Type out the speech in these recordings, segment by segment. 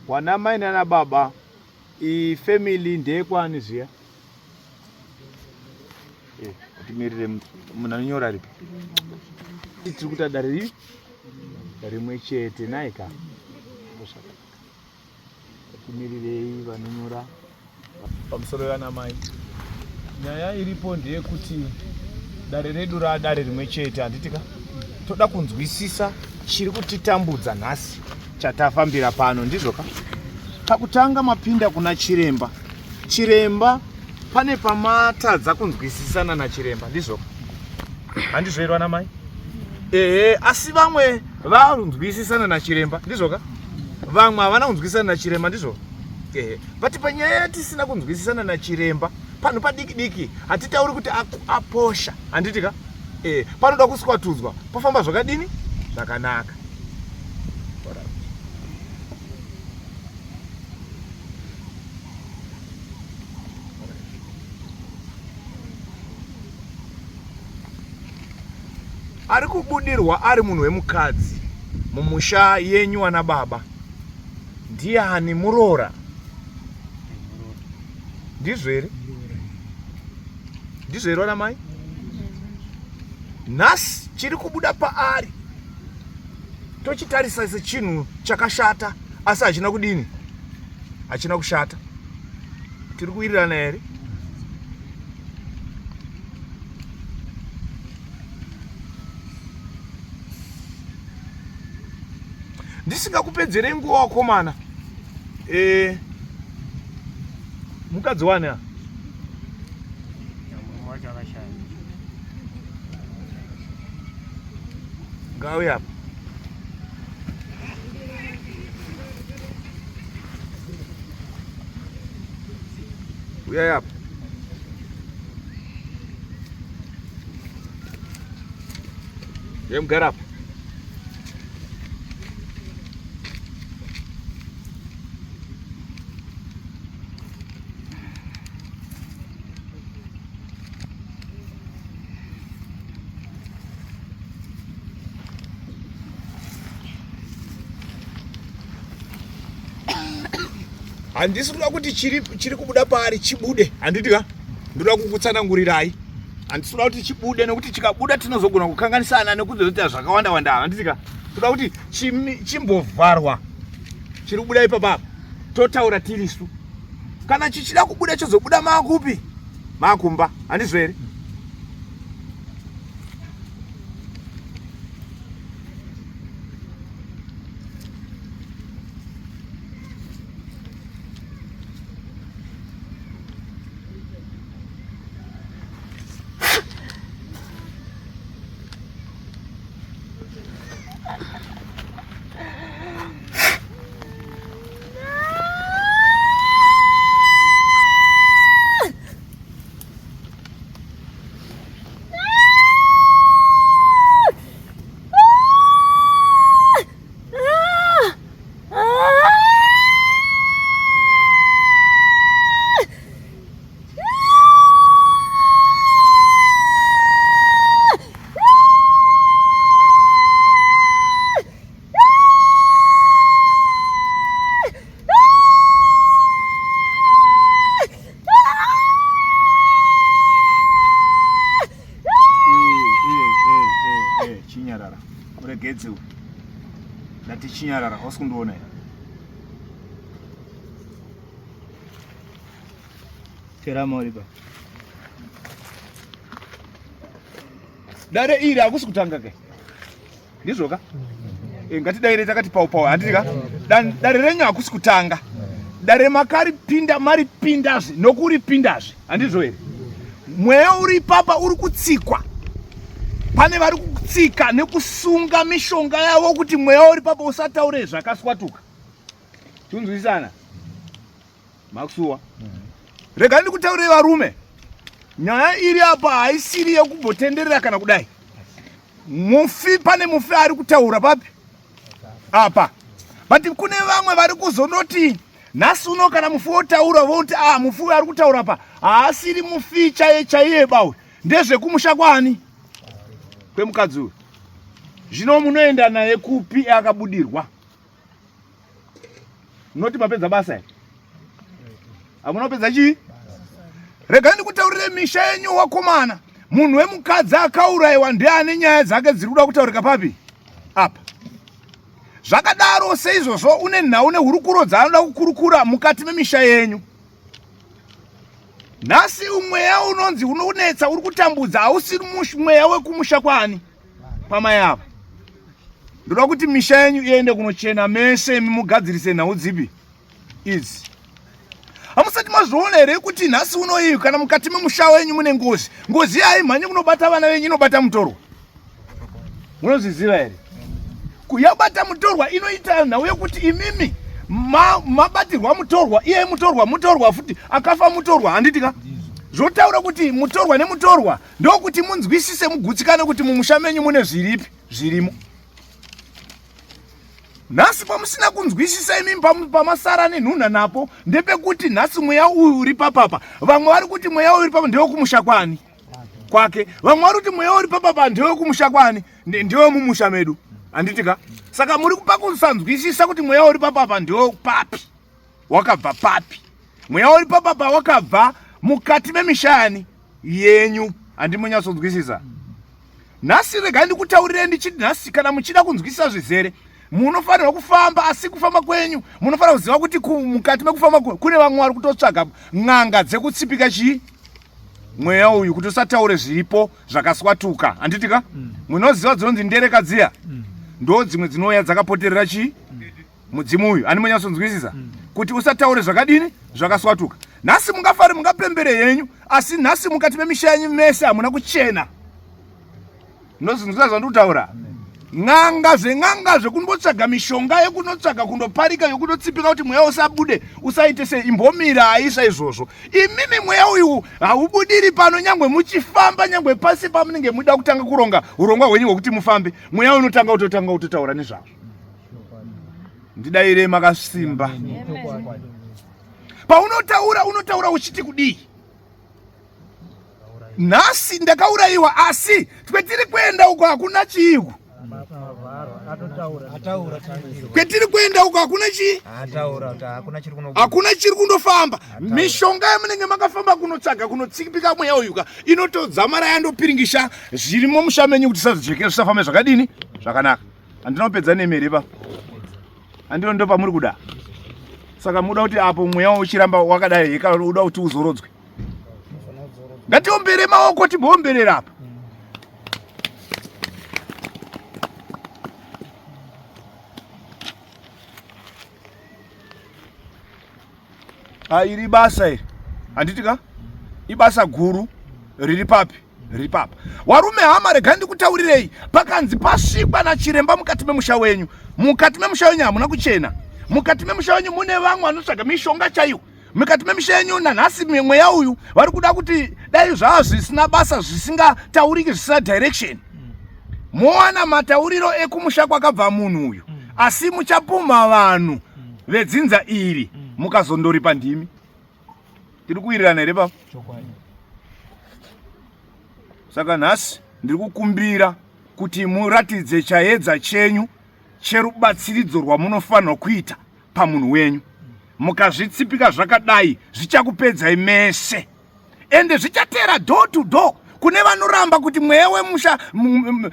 Wana mai nana baba iyi family ndeyekwani zviya? Eh, timirire munhu anonyora aripi? Tiri kuita dare ripi? Rimwe chete naika. Timirirei vanonyora pamusoro vana mai. Nyaya iripo ndeyekuti dare redu raadare rimwe chete handiti ka? Toda kunzwisisa chiri kutitambudza nhasi chatafambira pano ndizvo ka? Pakutanga mapinda kuna chiremba. Chiremba pane pamatadza kunzwisisana nachiremba ndizvo ka? Handizvo here vana mai? Ehe, asi vamwe vanzwisisana nachiremba ndizvo ka? Vamwe havana kunzwisisana nachiremba ndizvo? Ehe, but panyaya yatisina kunzwisisana nachiremba panhu padiki diki hatitauri kuti aposha handiti ka? Ehe, panoda kuswatudzwa pofamba zvakadini? Zvakanaka. Ari kubudirwa ari munhu wemukadzi mumusha yenyu ana baba ndiani muroora ndizvo here ndizvo here vana mai nhasi chiri kubuda paari tochitarisa sechinhu chakashata asi hachina kudini hachina kushata tiri kuwirirana here ndisingakupedzerei nguva wakomana e, mukadzi wani a ngauye apa uyai apa yemugara apa handisi kuda kuti chiri kubuda paari chibude handiti ka ndoda kukutsanangurirai handisi kuda kuti chibude nekuti chikabuda tinozogona kukanganisana nekuzoita zvakawanda wanda handiti ka toda kuti chimbovharwa chiri kubuda ipapa totaura tirisu kana chichida kubuda chozobuda maakupi maakumba handizvo here Chinyarara uregedze ndati chinyarara hausi kundiona here? Terama uri pa. Dare iri hakusi kutanga ke. Ndizvo ka? E, ngatidaire takati pau pau handiti ka? Dare renyu hakusi kutanga. Dare makaripinda maripindazve nokuripindazve handizvo here? Mweya uri ipapa uri kutsikwa. Pane vari kutsika nekusunga mishonga yavo kuti mweya uri papa usataure zvakaswatuka. Tunzwisana. Makusuwa. Rega ndikutaurire varume. Nyaya iri apa haisiri yekumbotenderera kana kudai. Mufi pane mufi ari kutaura papi? Apa. But kune vamwe vari kuzonoti nhasi uno kana mufi wotaura voti ah mufi uyu ari kutaura apa haasiri mufi chaiye chaiye bawe. Ndezvekumusha kwani? Kwemukadzi uyu. Zvino munoenda naye kupi akabudirwa? Munoti mapedza basa here? Hamuna kupedza chii? Regai ndikutaurire misha yenyu wakomana. Munhu wemukadzi akaurayiwa ndiye ane nyaya dzake dziri kuda kutaurika papi? Apa. Zvakadaro seizvozvo une nhau nehurukuro dzaanoda kukurukura mukati memisha yenyu. Nhasi mweya unonzi unonetsa uri kutambudza hausiri mweya wekumusha kwani? Pamai ava. Ndoda kuti misha yenyu iende kunochena mese imi mugadzirise nhau dzipi idzi. Hamusati mazviona here kuti nhasi unoyi kana mukati memusha wenyu mune ngozi, ngozi haimhanyi kunobata vana venyu, inobata mutorwa. Munozviziva here? Kuyabata mutorwa inoita nhau yekuti imimi mabatirwa mutorwa, iye mutorwa, mutorwa futi akafa mutorwa, handiti ka? Zvotaura kuti mutorwa nemutorwa ndokuti munzwisise mugutsikane kuti mumusha menyu mune zviripi zvirimo. Nhasi pamusina kunzwisisa imimi pamasara nenhunha napo ndepekuti nhasi mweya uyu uri papapa. Vamwe vari kuti mweya uyu uri papa ndewekumusha kwani kwake, vamwe vari kuti mweya uri papapa ndewekumusha kwani, ndewemumusha medu, handiti ka? Saka muri kupa kusanzwisisa kuti mweya uri papapa ndewe papi, wakabva papi? Mweya uri papapa wakabva mukati memisha yani yenyu, handimunyatsonzwisisa. Nhasi regai ndikutaurirei ndichiti nhasi kana muchida kunzwisisa zvizere munofanirwa kufamba, asi kufamba kwenyu munofanira kuziva kuti mukati mekufamba kune vamwe vari kutotsvaga n'anga dzekutsipika chii mweya uyu kuti usataure zviripo zvakaswatuka, handiti ka? Munoziva dzinonzi ndereka dziya, ndo dzimwe dzinouya dzakapoterera chii mudzimu uyu, ani munyatsonzwisisa kuti usataure zvakadini zvakaswatuka. Nhasi mungafare mungapembere yenyu, asi nhasi mukati memisha yenyu mese hamuna kuchena. Munozvinzwa zvandikutaura? N'anga zven'anga zvekundotsvaga mishonga yekunotsvaga kundoparika yokunotsipika kuti mweya usabude usaite sei, imbomira aisa izvozvo. Imimi mweya uyu haubudiri pano, nyangwe muchifamba, nyangwe pasi pamunenge muda kutanga kuronga urongwa hwenyu hwekuti mufambe, mweya unotanga kutotanga kutotaura nezvazvo. Ndidaire makasimba. Paunotaura unotaura uchiti kudii? Nhasi ndakaurayiwa, asi kwetiri kuenda uko hakuna chiiku. Kwetiri kuenda uko hakuna chii, hakuna chiri kundofamba. Mishonga yamunenge makafamba kunotsvaga kunotsipika mweya uyuka inotodzamara yandopiringisha zvirimo musha menyu kuti sazvijeke zvisafambe zvakadini zvakanaka. Handina kupedza nemi here pa? Handino ndo pamuri kuda. Saka muda kuti apo mweya uchiramba wakadai heka uda kuti uzorodzwe. Ngatiombere maoko timboomberera apa. Ah, iri basa iri. Handiti ka? Ibasa guru riri papi? Riri papa. Warume hama, regai ndikutaurirei, pakanzi pasvikwa nachiremba mukati memusha wenyu. Mukati memusha wenyu hamuna kuchena. Mukati memusha wenyu mune vamwe vanotsvaga mishonga chaiyo. Mukati memisha yenyu nanhasi mweya uyu vari kuda kuti dai zvava zvisina basa, zvisingatauriki, zvisina direction. Mowana matauriro ekumusha kwakabva munhu uyu, asi muchapumha vanhu vedzinza iri mukazondoripa ndimi. Tiri kuwirirana here baba? Saka nhasi ndiri kukumbira kuti muratidze chaedza chenyu cherubatsiridzo rwamunofanirwa kuita pamunhu wenyu. Mukazvitsipika zvakadai zvichakupedzai mese, ende zvichateera door to door kune vanoramba kuti mweya wemusha,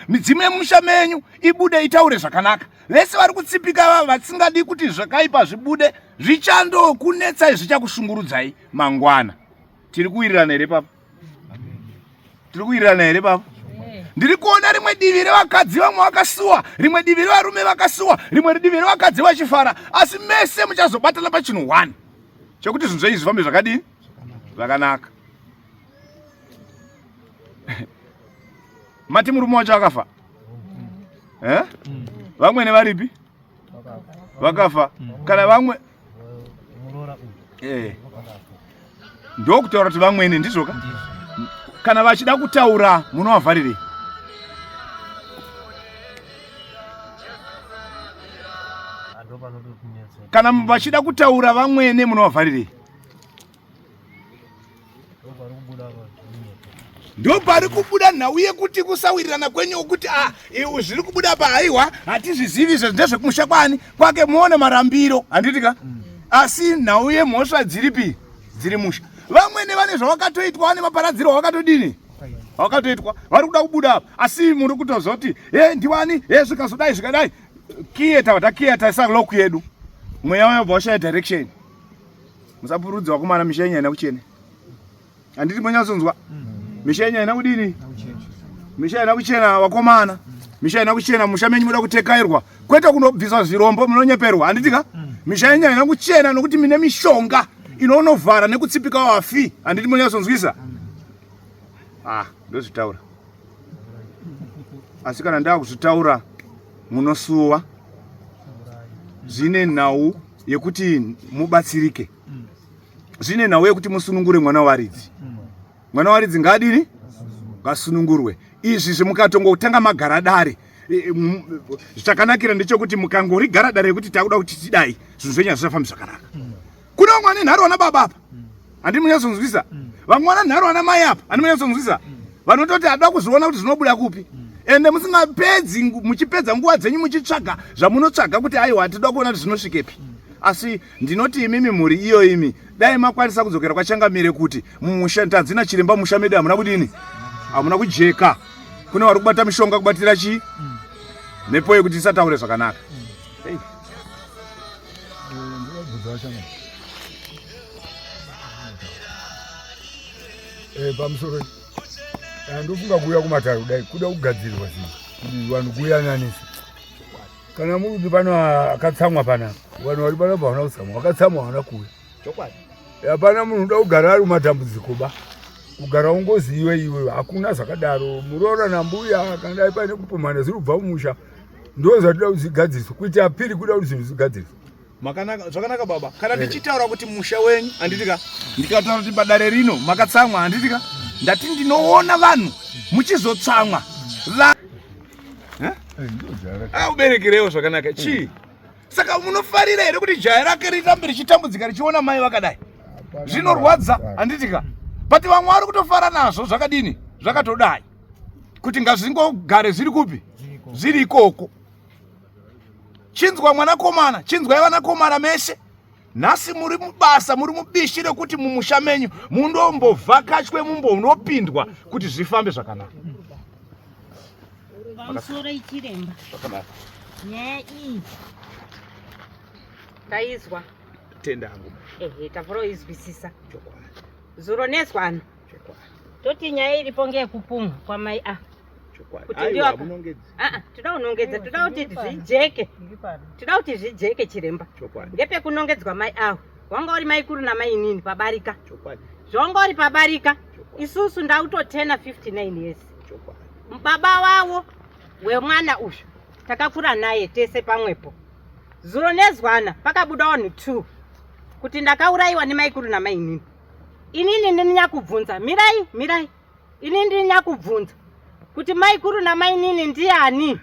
midzimu yemusha menyu ibude itaure zvakanaka. Vese vari kutsipika vasingadi kuti zvakaipa zvibude, zvichandokunetsai, zvichakushungurudzai mangwana. Tiri kuwirirana here papa? Tiri kuwirirana here papa? Ndiri kuona rimwe divi revakadzi vamwe vakasuwa, rimwe divi revarume vakasuwa, rimwe divi revakadzi vachifara, asi mese muchazobatana pachinhu one chekuti zvinhu zvenyu zvifambe zvakadini zvakanaka. Mati murume wacho akafa eh? Vamwene varipi? Vakafa. Kana vamwe ndokutaura kuti vamwene ndizvoka. Kana vachida kutaura munovavharirei? Kana vachida kutaura vamwene munovavharirei? Ndopari kubuda nhau yekuti kusawirirana kwenyu kuti zviri kubuda pa haiwa hatizvizivi izvo ndezvekumusha kwani kwake, muone marambiro, handiti ka? Asi nhau yemhosva dziripi? Dziri musha. Vamwene vane zvavakatoitwa, vane maparadziro avakatodini? Vakatoitwa. Vari kuda kubuda apa. Asi muri kutozoti, "He ndiwani? He zvikazodai zvikadai." Kiye tava takiya taisa lock yedu. Mweya wayobva washaya direction. Musapurudza vakomana misha yenyu haina kuchena. Handiti monyatsonzwa? Misha yenyu haina kudini? Misha haina kuchena vakomana. Misha haina kuchena, musha menyu muda kutekairwa. Kwete kunobviswa zvirombo munonyeperwa, handiti ka? Misha yenyu haina kuchena nokuti mine mishonga inonovhara nekutsipika wafi. Handiti monyatsonzwisa? Ah, ndozvitaura. Asi kana ndakuzvitaura munosuwa. Zvine nhau yekuti mubatsirike. Zvine nhau yekuti musunungure mwana waridzi. Mwana waridzi ngaadini? Ngasunungurwe. Izvi zvimukatongotanga magara dare. Chakanakira ndechekuti mukangorigara dare rekuti takuda kuti tidai, zvinhu zvenyu hazvichafambi zvakanaka. Kune vamwe vane nharo vana baba apa. Handiti munyatsonzwisa? Vamwe vana nharo vana mai apa. Handiti munyatsonzwisa? Vanototi hada kuzviona kuti zvinobuda kupi. Ende musingapedzi muchipedza nguva dzenyu muchitsvaga zvamunotsvaga kuti aiwa tinoda kuona kuti zvinosvikepi. Asi ndinoti imimi mhuri iyo imi dai makwanisa kudzokera kwachangamire kuti mumusha tanzina chiremba musha medu hamuna kudini? Hamuna kujeka. Kune vari kubata mishonga kubatira chii? Mhepo yekuti isataure zvakanaka. Hey. Pamusoro ndofunga kuuya kumatare kudai kuda kugadzirirwa zvinhu kuti vanhu kuyananisa. Kana muri kuti pano akatsamwa panapa, vanhu vari panapa havana kutsamwa, vakatsamwa havana kuuya. Chokwadi. Hapana munhu unoda kugara ari mumatambudziko ba. Kugara ungozi iwe iwe hakuna zvakadaro. Muroora nambuya kana dai paine kupumhana zviri kubva mumusha ndo zvatoda kuti zvigadziriswe. Kuita apiri kuda kuti zvinhu zvigadziriswe. Makanaka, zvakanaka baba. Kana ndichitaura kuti musha wenyu, handiti ka? Ndikataura kuti padare rino makatsamwa, handiti ka? Ndati ndinoona vanhu muchizotsamwa. Uberekerewo zvakanaka. Chii? Saka munofarira here kuti jaya rake rirambe richitambudzika richiona mai vakadai? Zvinorwadza, handiti ka? But vamwe vari kutofara nazvo zvakadini? Zvakatodai. Kuti ngazvingogare zviri kupi? Zviri ikoko. Chinzwa mwanakomana, chinzwai vanakomana mese. Nhasi muri mubasa, muri mubishi rekuti mumusha menyu mundombovhakachwe, mumbonopindwa kuti zvifambe zvakanaka. Pamusoro ichiremba. Zvakanaka. Nyaya iyi taizwa. Tenda hangu. Ehe, tavhuroizwisisa. Chokwadi. Zuro nezwano. Chokwadi. Toti nyaya iripo ngeyekupumwa kwamai a. Kuti ndiyo munongedza. Ah, toda kunongedza, toda kuti zvijeke. Toda kuti zvijeke chiremba. Ngepekunongedzwa mai awo. Wanga uri mai kuru namai inini pabarika. Chokwadi. Zvawanga uri pabarika. Isusu ndautotena 59 years. Chokwadi. Baba wawo wemwana uyu takakura naye tese pamwepo. Zuro nezwana pakabuda vanhu 2 kuti ndakaurayiwa nemaikuru namainini. Inini ndini nyakubvunza, mirai mirai. Ini ndini nyakubvunza kuti maikuru namainini ndiani?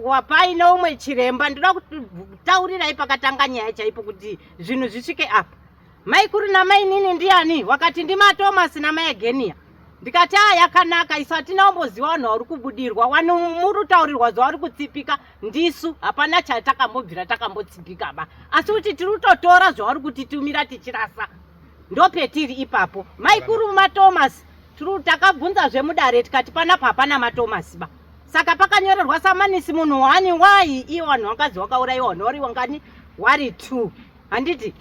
Wapai neumwe chiremba, ndoda kutaurirai pakatanga nyaya chaipo kuti zvinhu zvisvike apa. Maikuru namainini ndiani? Wakati ndimaThomas namaEgenia. Ndikati a yakanaka, isu hatina kumboziva vanhu vari kubudirwa, vanhu muri kutaurirwa zvavari kutsipika ndisu, hapana chatakambobvira takambotsipika ba, asi kuti tiri kutotora zvavari kutitumira tichirasa. Ndopetiri ipapo. Maikuru maThomas takabvunza zvemudare tikati panapa hapana maThomas ba. Saka pakanyorerwa samanisi munhu wani wai iwo vanhu vakazi wakaurayiwa vanhu vari wangani wari 2. Handiti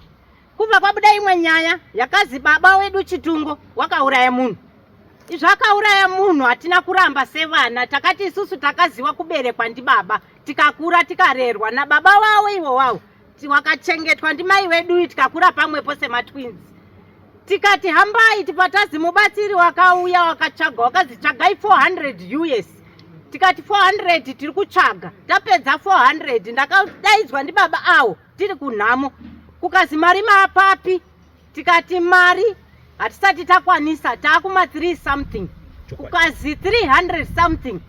kubva kwabuda imwe nyaya yakazi baba wedu Chitungo wakauraya munhu. Izvo akauraya munhu hatina kuramba sevana, takati isusu takaziwa kuberekwa ndibaba, tikakura tikarerwa nababa wawo iwo wawo, wakachengetwa ndimai wedu tikakura pamwepo sematwins. Tikati hambai tipatazi mubatsiri wakauya wakatsvaga wakazi tsvagai 400 US. Tikati 400 tiri kutsvaga, tapedza 400 ndakadaidzwa ndibaba awo tiri kunhamo, kukazi mari maapapi? Tikati mari hatisati takwanisa, taakuma 3 something, kukazi 300 something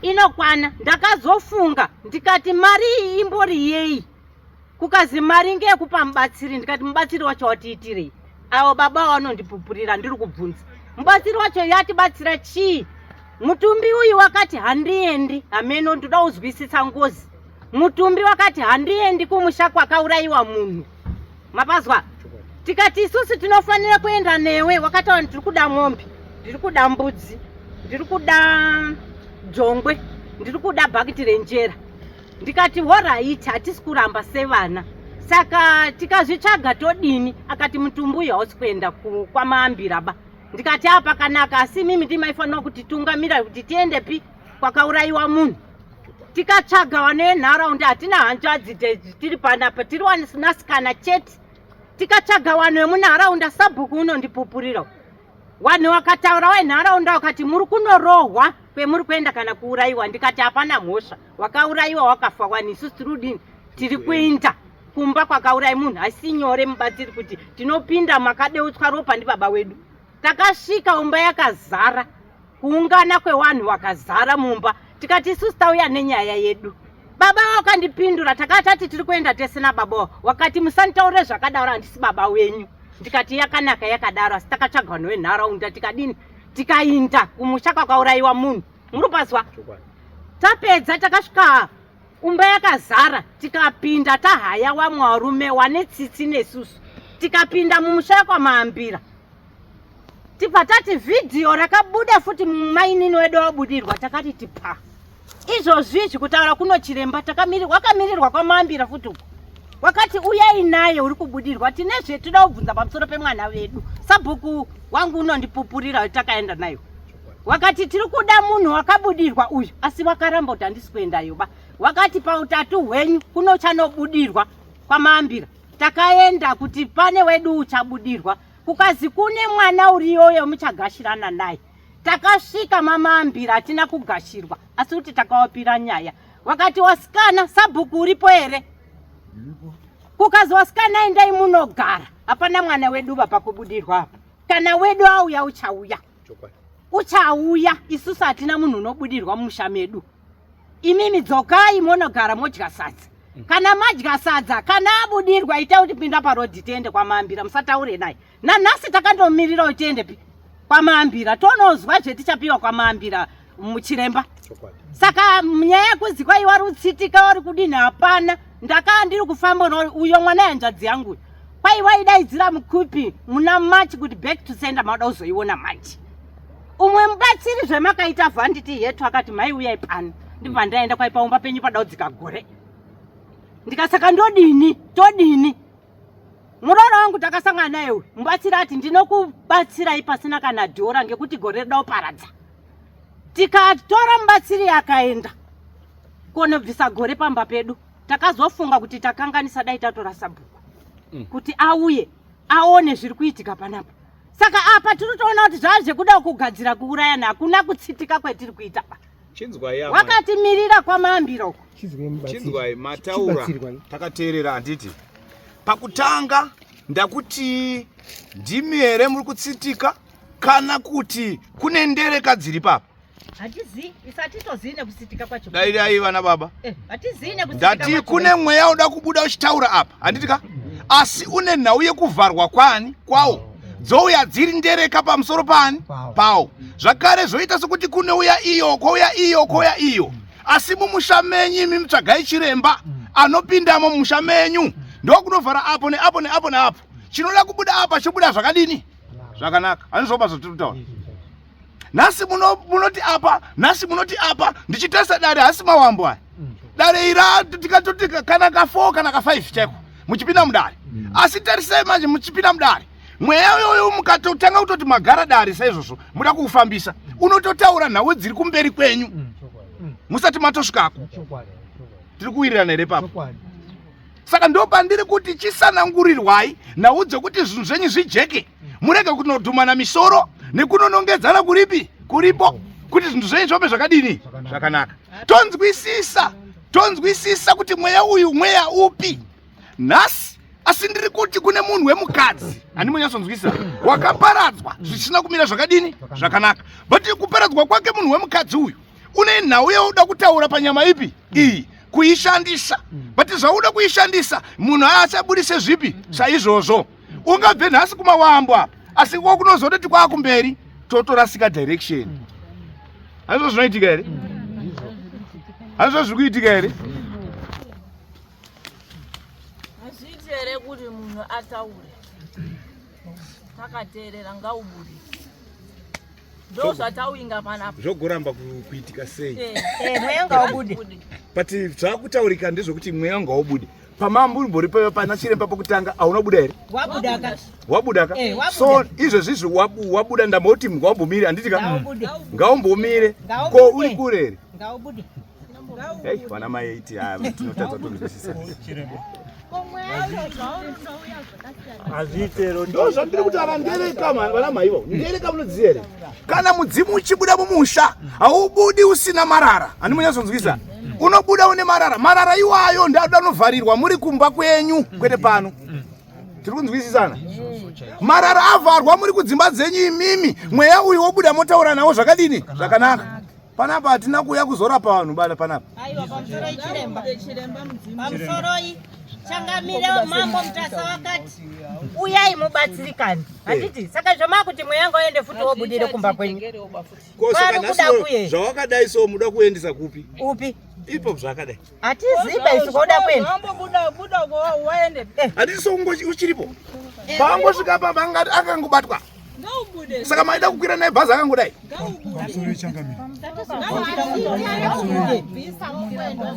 inokwana. Ndakazofunga ndikati mari iyi imbori yei? Kukazi mari ngeyekupa mubatsiri. Ndikati mubatsiri wacho watiitirei? Avo baba vanondipupurira ndiri kubvunza mubatsiri wacho yatibatsira chii? Mutumbi uyu wakati handiendi, hameno ndoda kuzwisisa ngozi. Mutumbi wakati handiendi kumusha kwakaurayiwa munhu. Mapazwa? Tikati isusu tinofanira kuenda newe, wakataura ndiri kuda mombe, ndiri kuda mbudzi, ndiri kuda jongwe, ndiri kuda bhakiti renjera. Ndikati horaiti, hatisi kuramba sevana. Saka tikazvitsvaga todini? Akati mutumbi uyu hausi kuenda kwaMaambira ba. Ndikati apa kanaka, asi imimi ndimaifanira kutitungamira kuti tiende pi kwakaurayiwa munhu. Tikatsvaga vana venharaunda, hatina hanzvadzi tiri panapa, tiri vanasikana chete. Tikatsvaga vanhu vemunharaunda, sabhuku unondipupurira. Vanhu vakataura venharaunda vakati muri kunorohwa kwemuri kuenda kana kuurayiwa. Ndikati hapana mhosva, wakaurayiwa wakafa wani, isusu tiri kudini? Tiri kuenda kumba kwakaurayi munhu. Asi nyore mubatsiri kuti tinopinda makadeutswa ropa ndibaba wedu. Takasvika umba yakazara, kuungana kwevanhu wakazara mumba. Tikati isusu tauya nenyaya yedu. Baba wakandipindura, takatati tiri kuenda tese nababa. Wakati musanditaure zvakadaro, handisi baba wenyu. Ndikati yakanaka yakadaro, asi takatsvaga vanhu venharaunda tikadini, tikainda kumusha kwakaurayiwa munhu. Muri pazwa? Tapedza takasvika umba yakazara, tikapinda tahaya wamwe varume wane tsitsi nesusu. Tikapinda mumusha kwamaambira, tibva tati vhidhiyo rakabuda futi mumainini wedu wabudirwa. Takati tipa izvozvi izvi kutaura kuno chiremba wakamirirwa kwamaambira futi uko. Wakati uyai naye uri kubudirwa, tine zvetinoda kubvunza pamusoro pemwana wedu. Sabhuku wangu unondipupurira takaenda nayo. Wakati tiri kuda munhu wakabudirwa uyu, asi wakaramba kuti handisi kuendayo ba. Wakati pautatu hwenyu kuno uchanobudirwa kwamaambira. Takaenda kuti pane wedu uchabudirwa, kukazi kune mwana uriyoyo muchagashirana naye. Takasvika mamaambira hatina kugashirwa, asi kuti takawapira nyaya. Wakati wasikana, sabhuku uripo here? Kukazi wasikana endai munogara, hapana mwana wedu va pakubudirwa apa. Kana wedu auya uchauya, uchauya. Isusu hatina munhu unobudirwa mumusha medu. Imimi dzokai monogara modya sadza. Kana madya sadza, kana abudirwa ita kuti pinda parodhi tiende kwamaambira, musataure naye. Nanhasi takandomirira kuti tiende pi kwamaambira, tonozwa zvetichapiwa kwamaambira muchiremba. Saka nyaya yekuzi kwaiwa rutsitika wari kudini hapana. Ndakaa ndiri kufamba uyo mwana yanzvadzi yangu kwaiwa idaidzira mukupi muna March kuti back to sender, mauda kuzoiona manje. Umwe mubatsiri zvemakaita vhanditi yetu akati mai uyai pano, ndibva ndaenda kwaipaumba penyu padaudzika gore. Ndikasaka ndodini todini? Muroora wangu takasangana naye uyu mubatsiri ati ndinokubatsirai pasina kana dhora ngekuti gore rida kuparadza. Tikatora mubatsiri akaenda konobvisa gore pamba pedu. Takazofunga kuti takanganisa, dai tatora sabhuku kuti auye aone zviri kuitika panapa. Saka apa tiri kutoona kuti zvava zvekuda kugadzira kuurayana, hakuna kutsitika kwetiri kuita pa. Wakatimirira kwamaambira uko. Chinzwai mataura takateerera, handiti? Pakutanga ndakuti ndimi here muri kutsitika kana kuti kune ndereka dziri papa? Hatizii, isatitozii nekusitika kwacho. Dai dai vana baba. Hatizii nekusitika. Ndati kune mweya uda kubuda uchitaura apa, handiti ka? Asi une nhau yekuvharwa kwani kwawo. Dzouya dziri ndereka pamusoro paani pawo. Zvakare zvoita sokuti kunouya iyo, kwouya iyo, kwouya iyo. Asi mumusha menyu imi mutsvagai chiremba anopindamo mumusha menyu, ndokunovhara apo neapo neapo neapo. Chinoda kubuda apa chobuda zvakadini? Zvakanaka. Handizvoba zvatiri kutaura. Nhasi munoti apa, nhasi munoti apa, ndichitarisa dare hasi mawambo aya. Dare ira tikatoti kana ka 4 kana ka 5 chaiko muchipinda mudare. Asi tarisai manje muchipinda mudare, mweya uyoyo mukatotanga kutoti magara dare saizvozvo muda kuufambisa, unototaura nhau dziri kumberi kwenyu musati matosvikako. Tiri kuwirirana here papo? Saka ndo pandiri kuti chisanangurirwai nhau dzekuti zvinhu zvenyu zvijeke, murege kunodhumana misoro nekunonongedzana kuripi kuripo, kuti zvinhu zvenyu zvombe zvakadini zvakanaka. Tonzwisisa kuti mweya uyu mweya upi nhasi. Asi ndiri kuti kune munhu wemukadzi handimonyatsonzwisisa wakaparadzwa zvisina kumira zvakadini zvakanaka, but kuparadzwa kwake munhu wemukadzi uyu une nhau yauda kutaura panyama ipi iyi kuishandisa, but zvauda kuishandisa munhu aachabudise zvipi saizvozvo. Ungabve nhasi kumawambo apa, asi ko kunozototi kwakumberi totorasika direction. Handizvo zvinoitika here? Handizvo zviri kuitika here? Hazviiti here? yekuti munhu ataure takateerera ngaubude ndo zvatawinga panapa Zvogoramba kuitika sei? Eh, mweya ngaubude. But zvakutaurika ndezvekuti mweya ngaubude. Pamamburi paiva pana chiremba pokutanga hauna buda here? Wabuda ka. Wabuda ka? Eh, wabuda. So izvezvizvi wabuda ndamboti ngaumbomire handiti ka? Ngaubude. Ngaumbomire. Ngaubude. Ko uri kure here? Ngaubude. Hey, vana mai 80 ava tinotadza kutonzwisisa. Hazviitero. Ndo zvandiri kutaura ndereka vana maivo ndereka munodziziva here? Kana mudzimu uchibuda mumusha haubudi usina marara. Handi munyatsonzwisa? Unobuda une marara. Marara iwayo ndoada anovharirwa muri kumba kwenyu kwete pano. Tiri kunzwisisana? Marara avharwa muri kudzimba dzenyu imimi, mweya uyu wobuda motaura nawo zvakadini? Zvakanaka. Panapa hatina kuuya kuzorapa vanhu bana panapa. Aiwa, pamusoroi chiremba. Pamusoroi changamire mambo Mutasa wakati uyai mubatsirikane. Handiti saka zvamakuti mweya ngauende futi wobudire kumba kwenyu. Ko saka Pari nhasi kuda kuye. zvawakadai so muda kuendesa kupi? Upi? Ipo zvakadai. Hatiziba isu koda kuenda. Wambobuda buda waende. Handiti so uchiripo. Paangosvika pamba akangobatwa. Ngaubude. Saka maida kukwira naye bhazi akangodai. Pamusoro yechangamire.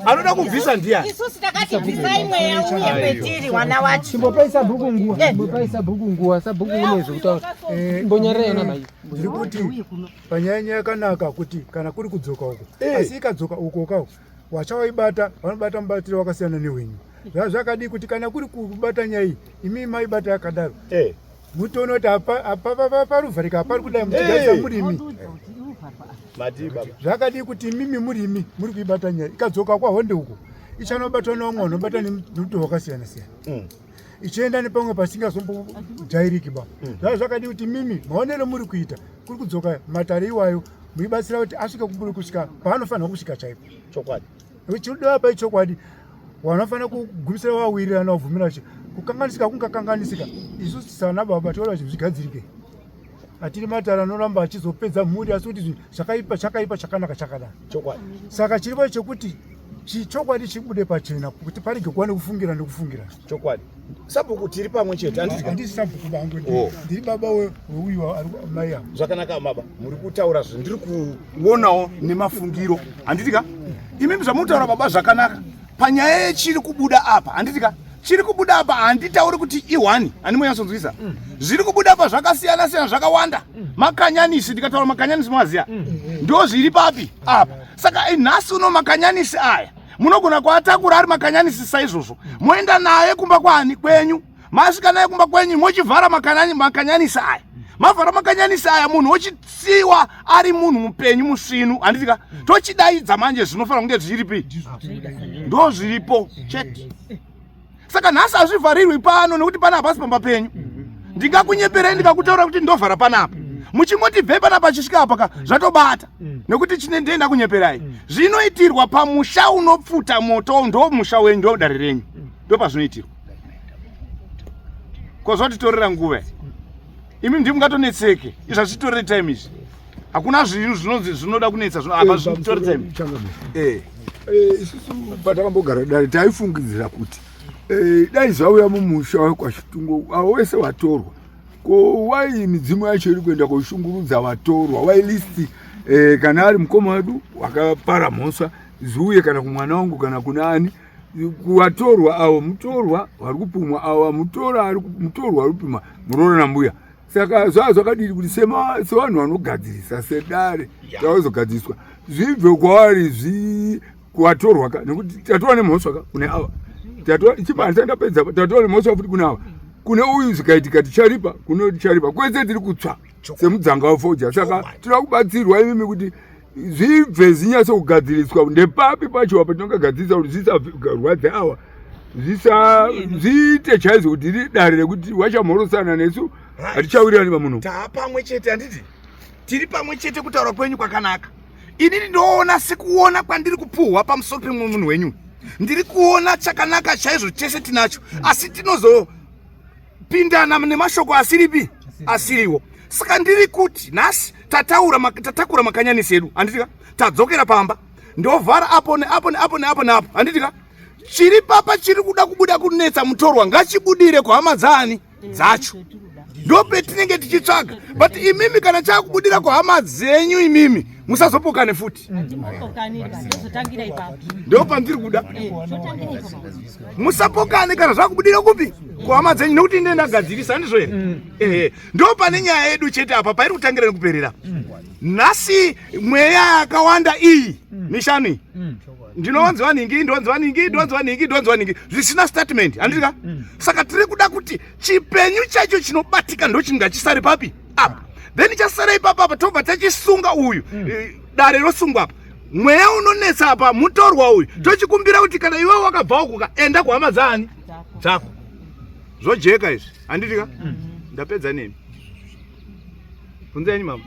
Anoda kubvisa ndiyani? Isusu takati bvisai mweya uye kwetiri wana wacho. Chimbopai sabhuku nguva, chimbopai sabhuku nguva, sabhuku une zvekutaura. Mbonyarira yena mai. Ndiri kuti panyaya nyaya yakanaka kuti kana kuri kudzoka uko, asi ikadzoka uko kako wachawaibata vanobata mubatiro wakasiyana newenyu. Zvakadii kuti kana kuri kubata nyaya iyi imi maibata yakadaro, mutoona kuti paruvharika hapari kudai muchigarisa murimi. Madii baba. Zvakadii kuti imimi murimi muri kuibata nyaya ikadzoka kwahonde uko ichanobatwa nevamwe vanobata nemutoo wakasiyana siyana, ichienda nepamwe pasingazombojairiki ba. Zvakadii kuti mimi maonero muri kuita kuri kudzoka matare iwayo muibatsira kuti asvike kumburi kusvika paanofanirwa kusvika chaipo? Chokwadi. Chinodiwa pai chokwadi, vanofanira kugumisira vawirirana vabvumira chi kukanganisika kungakanganisika. Isusu sana baba toona kuti zvigadzirike. Hatiri matare anoramba achizopedza mhuri, asi kuti zvinhu zvakaipa chakaipa, chakanaka chakanaka. Chokwadi. Saka chiripo chekuti chokwadi chibude pachena kuti parege kuva nekufungira nekufungira. Chokwadi. Sabhuku tiri pamwe chete handiti? Handisi sabhuku bangu, Oh. ndiri baba weuyu ari mai avo. Zvakanaka baba, muri kutaura zvendiri kuonawo nemafungiro handiti ka? Imimi zvamutaura baba zvakanaka. Panyaya yechiri kubuda apa handiti ka? Chiri kubuda apa handitauri kuti ihwani, handimonyatsonzwisa. Zviri kubuda apa zvakasiyana siyana zvakawanda. Makanyanisi, ndikataura makanyanisi maziya ndo zviri papi apa. Saka nhasi uno makanyanisi aya munogona kuatakura ari makanyanisi saizvozvo, moenda naye kumba kwani kwenyu. Masvika naye kumba kwenyu mochivhara makanyanisi aya. Mavhara makanyanisi aya, munhu wochisiwa ari munhu mupenyu musvinu handiti ka? Tochidaidza manje zvinofanira kunge zviripi ndo zviripo chete. Saka nhasi hazvivharirwi pano nekuti pana hapasi pamba penyu. Ndingakunyeperei ndikakutaura kuti ndovhara panapa, muchingoti bve panapa achisvika apa ka zvatobata nekuti chine ndenda kunyeperai. Zvinoitirwa pamusha unopfuta moto, ndo musha wenyu, ndo dare renyu, ndo pazvinoitirwa. Ko zvotitorera nguva imi ndi mungatonetseke izvi hazvitorere time izvi. Hakuna zvinhu zvinonzi zvinoda kunetsa zvino apa zvitori time. Changamire. Isusu patakambogara dare taifungidzira kuti dai zvauya mumusha wekwachitungo avo wese watorwa, ko wai midzimu yacho iri kuenda koshungurudza vatorwa? Wai list kana ari mukoma wedu wakapara mhosva zviuye kana kumwana wangu kana kuna ani kuvatorwa avo mutorwa vari kupumwa ava mutora ari mutorwa ari kupumwa muroora nambuya. Saka zvaa zvakadini kuti sevanhu vanogadzirisa sedare tavazogadziriswa zvibve kwavari kuvatorwa ka, nekuti tatora nemhosva ka kune ava, tatora chibandisa ndapedza, tatora nemhosva futi kune ava, kune uyu zvikaitika ticharipa, kune ticharipa, kwese tiri kutsva semudzanga wefoja. Saka tinoda kubatsirwa imimi kuti zvibve zvinyatso kugadziriswa. Ndepapi pacho apa tinongagadzirisa kuti zvisarwadze awa, zviite chaizvo kuti riri dare rekuti wachamhorosana nesu hatichawirirani pamunhu? Taa pamwe chete handiti? Tiri pamwe chete. Kutaura kwenyu kwakanaka. Inini ndoona sekuona kwandiri kupuhwa pamusoro pemumwe munhu wenyu, ndiri kuona chakanaka chaizvo chese tinacho, asi tinozopindana nemashoko asiripi asiriwo. Saka ndiri kuti nhasi tataura tatakura makanyanisi edu handiti ka? Tadzokera pamba, ndovhara apo neapo neapo neapo neapo handiti ka? Chiri papa chiri kuda kubuda kunetsa mutorwa ngachibudire kuhama dzaani dzacho. Ndopetinenge tichitsvaga. But imimi kana chakubudira kuhama dzenyu imimi musazopokane futi. Ndopandiri kuda. Musapokane kana zvakubudira kupi? Kuhama dzenyu nekuti ndine ndagadzirisa handizvo here? Ehe. Ndopane nyaya yedu chete apa pairi kutangira nekuperera. Nhasi mweya yakawanda iyi mishanu iyi. Ndinowanziwa nhingi, ndinowanziwa nhingi, ndinowanziwa nhingi, ndinowanziwa nhingi zvisina statement handiti ka? Saka tiri kuda kuti chipenyu chacho chinobatika ndochinga chisare papi apa, then chasara ipapa apa tobva tachisunga uyu. Dare rosungwa apa, mweya unonetsa apa mutorwa uyu, tochikumbira kuti kana iwe wakabva uku enda kuhama dzaani dzako. Zvojeka izvi handiti ka? Ndapedza nemi. Bvunzai mama.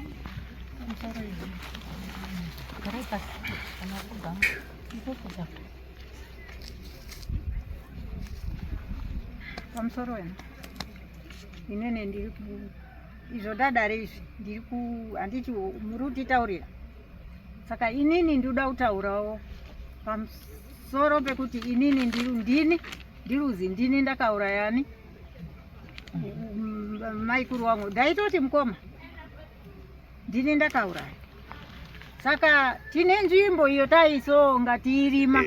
Pamusoro wena, inene ndiri ku izvo dadare izvi ndiri ku handiti muri kutitaurira, saka inini ndinoda kutaurawo pamusoro pekuti inini ndiri ndini ndiruzi ndini ndakaurayani maikuru wangu, ndaitoti mukoma, ndini ndakauraya. Saka tine nzvimbo iyo taisonga tiirima,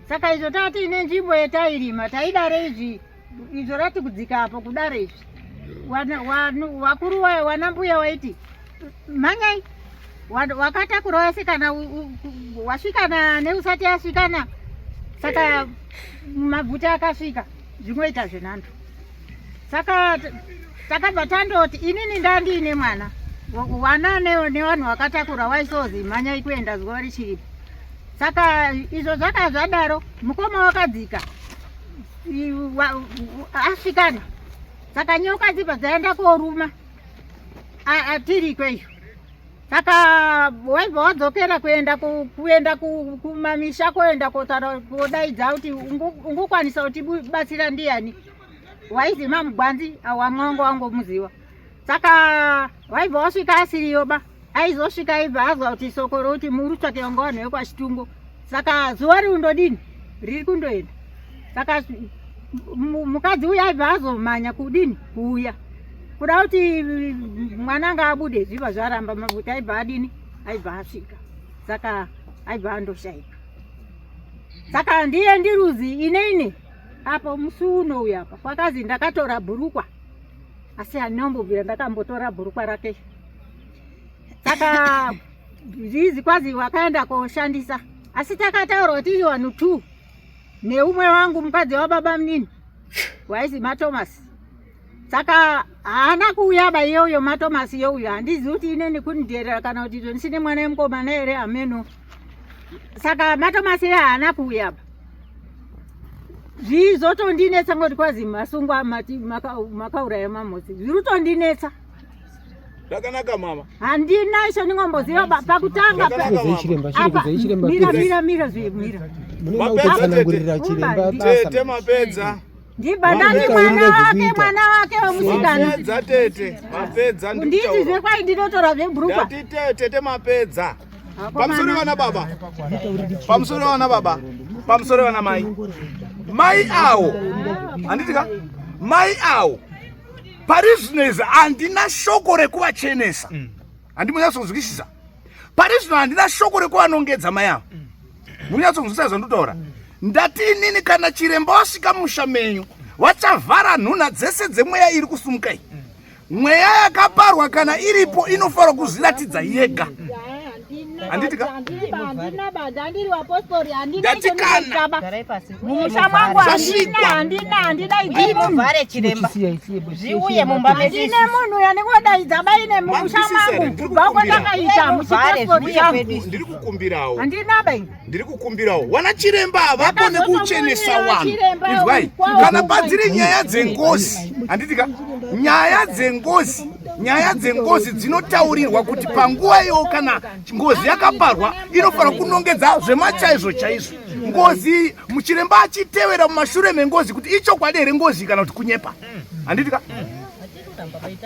saka izvo tatiine nzvimbo yetairima taidare izvi, izvo rati kudzika apo kudare izvi, vakuru wana mbuya waiti mhanyai, wakatakura wasikana wasvikana neusati asvikana, saka mabvuta akasvika zvinoita zvenhando. Saka takabva tandoti inini ndandiine mwana wana nevanhu vakatakura waisozi mhanyai kuenda zuva richiripo. Saka izvo zvaka zvadaro, mukoma wakadzika asvikana, saka nyoka dzibva dzaenda koruma tiri ikweyo. Saka waibva wadzokera kuenda kuenda kumamisha kuenda kotaura kodaidza kuti ungokwanisa kuti batsira ndiyani, waizi mamugwanzi wamwangu wangomuziwa. Saka waibva wasvika asiriyo ba, aizosvika aibva azwa kuti soko rokuti muri kutsvake wanga vanhu vekwachitungo, saka zuva riundodini riri kundoenda. Saka mukadzi uyu aibva azomhanya kudini kuuya kuda kuti mwana anga abude, zvibva zvaramba kuti aibva adini, aibva asvika, saka aibva andoshaika. Saka ndiye ndiruzi ineine apo musi uno uyu apa kwakazi ndakatora bhurukwa, asi handinombobvira ndakambotora bhurukwa rake. Saka zvizi kwazi wakaenda koshandisa, asi takataura kuti tiri vanhu two neumwe wangu mukadzi wababa munini waizi maThomas, saka haana kuuya ba iyoyo maThomas iyoyo. Handizivi kuti ineni kunidherera kana kuti izvo ndisine mwana wemukomana here, hameno. Saka maThomas iye haana kuuya ba, zvizotondinetsa ngoti kwazi masungwa mati makauraya mamotsi, zviri kutondinetsa. Zvakanaka mama. Handina icho ndingomboziva pakutanga. Zvakanaka, mama. Chiremba, chiregedzai chiremba. Mira, mira, mira zve mira. Munenge kutsanangurira chiremba basa. Tete, mapedza. Ndibva ndati mwana wake, mwana wake wemusikana. Mapedza tete. Mapedza. Nditi zvekwai ndinotora zvebhurukwa. Ndati tete mapedza. Pamusoro vana baba. Pamusoro vana baba. Pamusoro vana mai. Mai awo. Handiti ka? Mai awo. Pari zvino izvi handina shoko rekuvachenesa. Handimunyatsonzwisisa. Pari zvino handina shoko rekuvanongedza mai avo. Munyatsonzwisisa zvandotaura. Ndati inini kana chiremba wasvika musha menyu vachavhara nhunha dzese dzemweya iri kusumuka iyi. Mweya yakaparwa kana iripo inofanira kuzviratidza yega. Handiti ka? Handina bada, handiri wapostori, handina. Ndati kana. Mumusha mwangu handina. Zvasvikwa. Handina, handidaidzi munhu. Muvhare chiremba, zviuye mumba medu. Handine munhu yandingodaidza baine mumusha Manzwisisa here? mangu Ndiri kubva uko kukumbira. ndakaita Muvhare, muchipostori zviuye changu. kwedu. Ndiri kukumbirawo. Handina bai. Ndiri kukumbirawo wana chiremba havakone kuchenesa vanhu. Chiremba Inzwai, kwawo kana kumba. padziri nyaya dzengozi, handiti ka, nyaya dzengozi, nyaya dzengozi dzinotaurirwa kuti panguva iyoyo kana ngozi yakaparwa inofanira kunongedza zvemachaizvo chaizvo ngozi, muchiremba achitevera mumashure mengozi kuti ichokwadi here ngozi kana kuti kunyepa, handiti ka?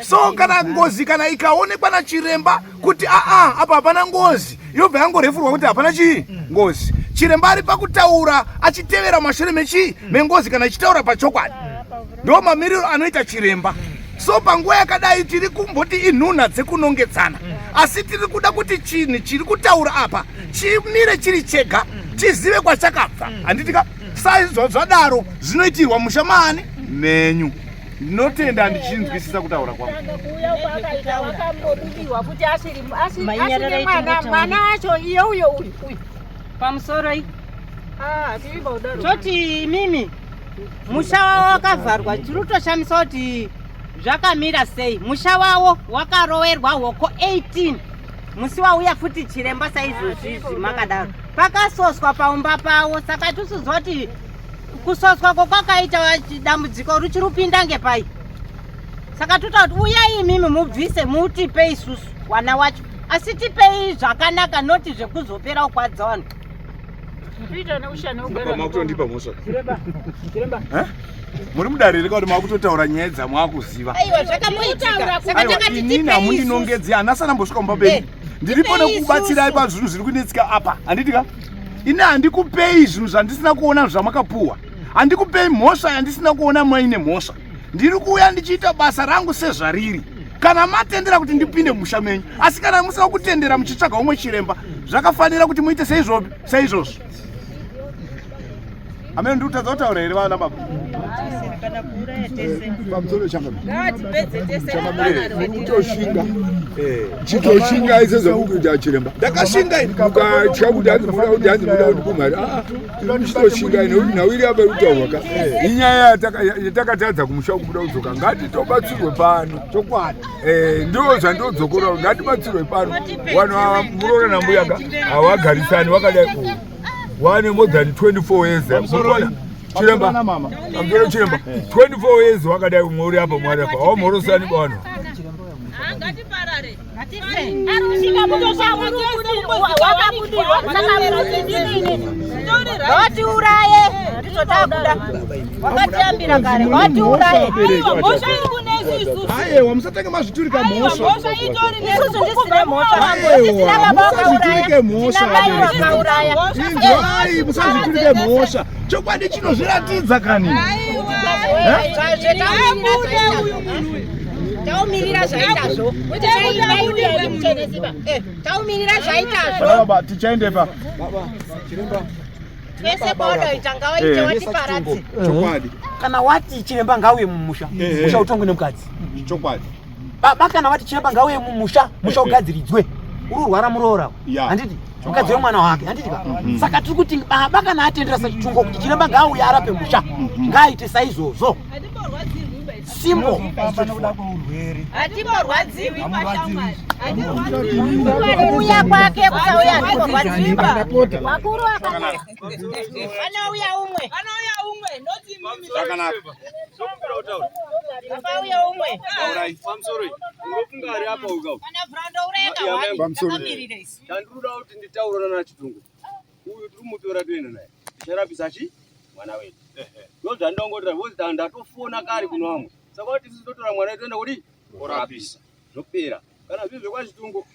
So kana ngozi kana ikaonekwa nachiremba kuti aa apa hapana ngozi, yobva yangorefurwa kuti hapana chii ngozi. Chiremba ari pakutaura achitevera mashure mechii mengozi kana achitaura pachokwadi. Ndo mamiriro anoita chiremba. So panguva yakadai tiri kumboti inhunha dzekunongedzana, asi tiri kuda kuti chinhu chiri kutaura apa chimire chiri chega, chizive kwachakabva, handiti ka? Saizvo zvadaro zvinoitirwa musha maani menyu. Ndinotenda ndichinzwisisa kutaura kwangu. Kuuya kwakaita wakambobudirwa kuti asiri asiri mwana mwana wacho iye uyo uyu uyu Pamusoro iyi ah tiri paudaro toti imimi musha wavo wakavharwa, tiri kutoshamisa kuti zvakamira sei. Musha wavo wakarowerwa hoko 18 musi wauya futi chiremba saizvozvizvi makadaro, pakasoswa paumba pavo. Saka tisuzwa kuti kusoswa kokwakaita dambudziko ruchirupinda ngepai. Saka toita kuti uyai imimi mubvise mutipe isusu wana wacho, asi tipei zvakanaka, noti zvekuzopera kukwadza vanhu. Makutondipa mhosva muri mudare reka kuti makutotaura nyaya dzamwakuziva. Aiwa, zvakamboitika saka takati inini tipei isusu. Hamundinongedzi, hana sanambosvika mumba penyu. Ndiripo Tipei nekukubatsirai isusu. pazvinhu zviri kunetsika apa, handiti ka? Ini handikupei zvinhu zvandisina kuona zvamakapuwa, handikupei mhosva yandisina kuona maine mhosva. Ndiri kuuya ndichiita basa rangu sezvariri kana matendera kuti ndipinde mumusha menyu, asi kana musina kutendera muchitsvaga umwe chiremba, zvakafanira kuti muite seizvopi seizvozvo. Amene ndiri kutadza kutaura here, vana baba? Pamusoro changamire. Ngatipedze tese. Muri kutoshinga, chitoshinga isezvakukuita chiremba. Ndakashinga ini. Mukatya kuti hanzi muda kuti hanzi muda kuti kumhari, aa, chitoshinga nekuti nhau iri apa iri kutaurwa ka inyaya yatakatadza kumusha kubuda kudzoka, ngatitobatsirwe pano. Chokwadi. Ndo zvandodzokorora, ngatibatsirwe pano. Vanhu ava, muroora nambuya ka, havagarisani vakadai, wane more than 24 years. Murikuona chiremba? Mama. Pamusoro chiremba, 24 years wakadai, umwe uri apa, umwe uri apa, hawamhorosani vanhu. Ngatiparare. Ari kusvika wakabudirwa, saka muruti ndini inini Watiuraye, ndizvo takuda, wakatiambira kare, watiuraye. Aiwa, mhosva iri kunesu isusu. Aiwa, musatange mazviturika mhosva. Mhosva itori nesu. Isusu ndisine mhosva. Aiwa, Tisina baba vakauraya, musazviturike mhosva. tina mai vakauraya. Inzwai, musazviturike mhosva, chokwadi chinozviratidza kani. Taumirira zvaitazvo, taumirira zvaitazvo. Baba, tichaendepa. Twese kwaunoita ngawaite, watiparadze. Chokwadi. Kana wati chiremba ngauye mumusha, musha utongwe nemukadzi. Chokwadi. Baba, kana wati chiremba ngauye mumusha, musha ugadziridzwe, uri urwara muroora, Ya. handiti mukadzi wemwana wake, handiti ka? Saka tiri kuti baba kana atendera sachitungo kuti chiremba ngauye arape musha, ngaaite saizvozvo, simple. Hatimborwadziwi pashamwari. Hatirwadziwi. Kuuya kwake kusauya hatimborwadziwa. Wakuru Zvakanaka. Panouya umwe. Panouya umwe, noti mimi. Zvakanaka. Pauya umwe. Taurai. Pamusoro, unofunga ari apa uka Kana vhurando ureka wani. Pamusoro. Takamirira isu. Chandinoda kuti nditaura nana Chitungu uyu, tiri kumutora toenda naye, ticharapisa chi mwana wedu. Ndo zvandongotira vozi ndatofona kare kuno vamwe, saka kuti isusu totora mwana wedu toenda kuti korapisa, zvopera. Kana zviri zvekwaChitungu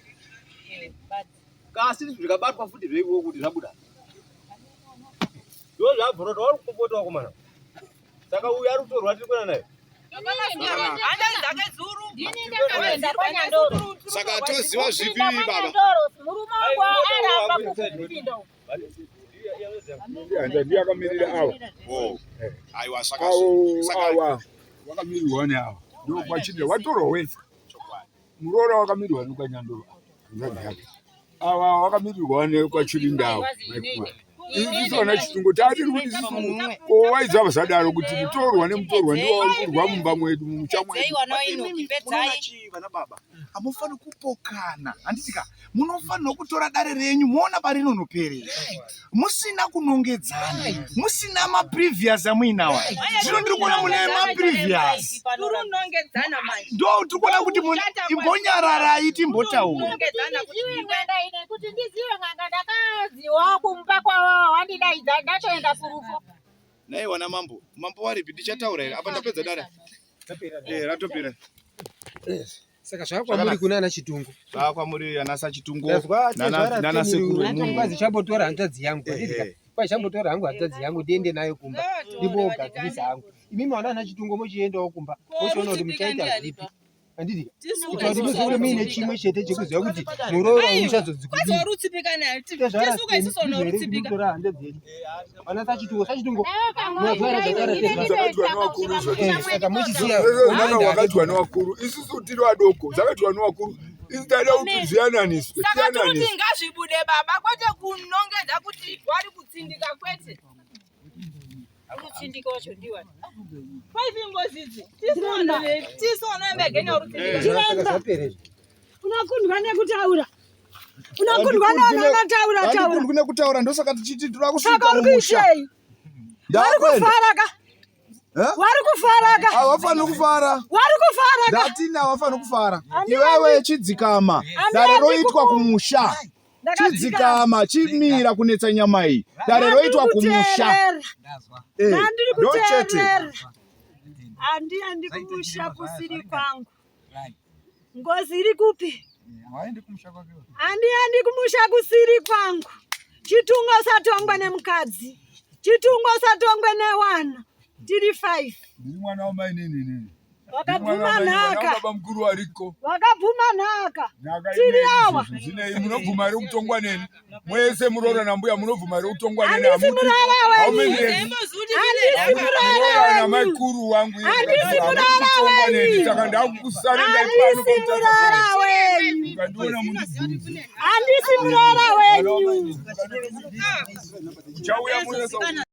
kasi zvikabatwa futi zveiko kuti zvabuda, ndo zvabvura tauri kupopota wakomana. Saka uyu ari kutorwa, tiri kuenda naye. Hana dzake zuru. Ndini ndakaenda kwaNyandoro. Saka toziva zvipi, Kupinda baba? kwaNyandoro, murume wangu aramba kupinda uko. Ndiye akamirira ava. Oh. Aiwa, saka Avo saka ava vakamirirwa neava, ndokwachinda watorwa wese. Muroora wakamirirwa nekwaNyandoro, hanzvadzi yake. Ava vakamirirwa nekwaChirinda, maikuru. Isusu vana Chitungo taatiri kuti isusu ko waizava zvadaro kuti mutorwa nemutorwa ndiwo vari kurwa mumba mwedu, mumusha mwedu. Munoona chii, vana baba? Hamufaniri kupokana, handiti ka? Munofanirwa kutora dare renyu moona parinonoperera musina kunongedzana, musina maprevious amuinawa. Zvino ndiri kuona mune maprevious. Turunongedzana manje. Ndo tiri kuona kuti imbonyararai timbotaura. Nongedzana kuti Ndizive n'anga ine, kuti ndizive n'anga ndakaziwawo kumba kwavo, wandidaidza ndatoenda kurufu. Nai wana mambo, mambo waripi? Ndichataura here apa? Ndapedza dare. Ratopera. Saka zvakwamuri kuna ana Chitungu. Zvakwamuri ana saChitungu Ndazwa nana nana sekuru vemunhu. Kwazi chambotora hanzvadzi yangu. Handiti kwai chambotora hangu hanzvadzi yangu ndiende nayo kumba. Ndimbogadzirisa hangu. Imimi vana ana Chitungu mochiendawo kumba. Mochiona kuti muchaita zvipi. Handiti kuita kuti muzoure muine chimwe chete chekuziva kuti muroora uchazodzi kwadii. Kwazi warutsipika naye. Tisuka isusu unorutsipika. Tora hanzvadzi yedu. Vana saChitungu, saChitungu. Zvakaitwa nevakuru Saka muchiziva zvakaitwa nevakuru. Isusu tiri vadoko, zvakaitwa nevakuru. Isu taida kuti zviyananiswe. Saka tiri kuti ngazvibude baba kwete kunongedza kuti wari kutsindika kwete. Kutsindika wacho ndiwani. Kwaivi ngozi idzi. Tisu vanoemba genya uri kutsindika. Unokundwa nekutaura. Unokundwa nevanhu vanotaura taura. Handikundwi nekutaura ndosaka tichiti toda kusvika Saka uri mumusha. kuitei? Wari Ndakuenda. kufara ka? Wari kufara ka? Havafaniri kufara. Wari kufara ka? Ndatini havafaniri kufara. Iwewe chidzikama. Dare roitwa kumusha. Chidzikama, chimira kunetsa nyama iyi. Dare roitwa kumusha. Eh, Ndandiri ndochete. kuteerera. Handiendi kumusha kusiri kwangu. Ngozi iri kupi? Handiendi kumusha kusiri kwangu. Chitungo usatongwe nemukadzi. Chitungo usatongwe newana. Tiri 5. Ndiri mwana wamainini inini. Wakabvuma nhaka. Baba mukuru ariko. Wakabvuma nhaka. Nhaka Tiri inei awa. izvi zvinei munobvuma here kutongwa neni? Mwese muroora nambuya munobvuma here kutongwa neni? Handisi muroora How wenyu. many years? Handisi muroora Muroora wenyu. namaikuru wangu iye Handisi ndikati, muroora hamudi kutongwa neni. wenyu. Saka ndakusurrender pano Handisi pamutasa muroora wenyu. Ukandiona mundibvunze. Handisi muroora wenyu. Uchauya muno.